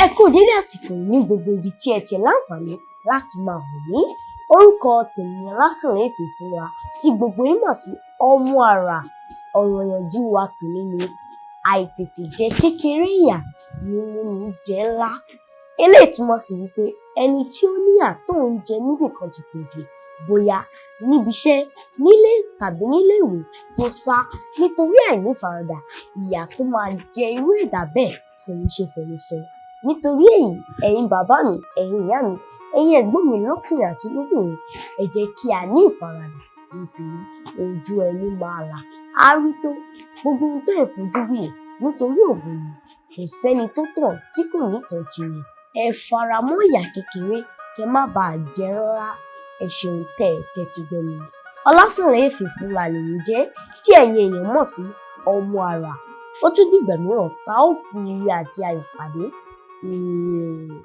Ẹ kú dédé àsìkò yìí ní gbogbo ibi tí ẹ ti láǹfààní láti máa wò mí. Orúkọ tèmi ni Ọlásànlẹ̀ Ìfìfúnwa, tí gbogbo yín mọ̀ sí Ọmọ Àrà. Ọ̀rọ̀ ìyànjú wa tòní ni àìtètè jẹ kékeré ìyà ní múni jẹ ńlá. Eléyìí túmọ̀ sí wípé ẹni tí ó níyà tó ń jẹ níbì kan ti pọ̀ jù, bóyá níbi iṣẹ́, nílé tàbí nílé ìwé, tó sá nítorí àìnífaradà, ìyà tó máa jẹ irú ẹ̀dá bẹ́ẹ̀ kò ní ṣe fẹnu sọ. Nítorí èyí, ẹ̀yin bàbá mi, ẹ̀yin ìyá mi, ẹ̀yin ẹ̀gbọ́n mi lọ́kùnrin àti lóbìnrin, ẹ jẹ́ kí a ní ìfaradà, nítorí ojú ẹni máa là á rí tó. Gbogbo ohun tẹ́ ẹ̀ fojú rí yẹn, nítorí ògo ni. Kò sẹ́ni tó tàn tí kò ní ìtàn tirẹ̀. Ẹ fara mọ́ ìyà kékeré kẹ́ má bàa jẹ ńlá. Ẹ ṣeun tẹ́ ẹ tẹ́tí gbọ́ mi. Ọlásànlẹ̀ Ìfìfúnwa lèmi jẹ́, tí ẹ̀yin èèyàn mọ̀ sí Ọmọ Àrà. Ó tún dìgbà mìíràn tá ó fi ire àti ayọ̀ pàdé. Ire o.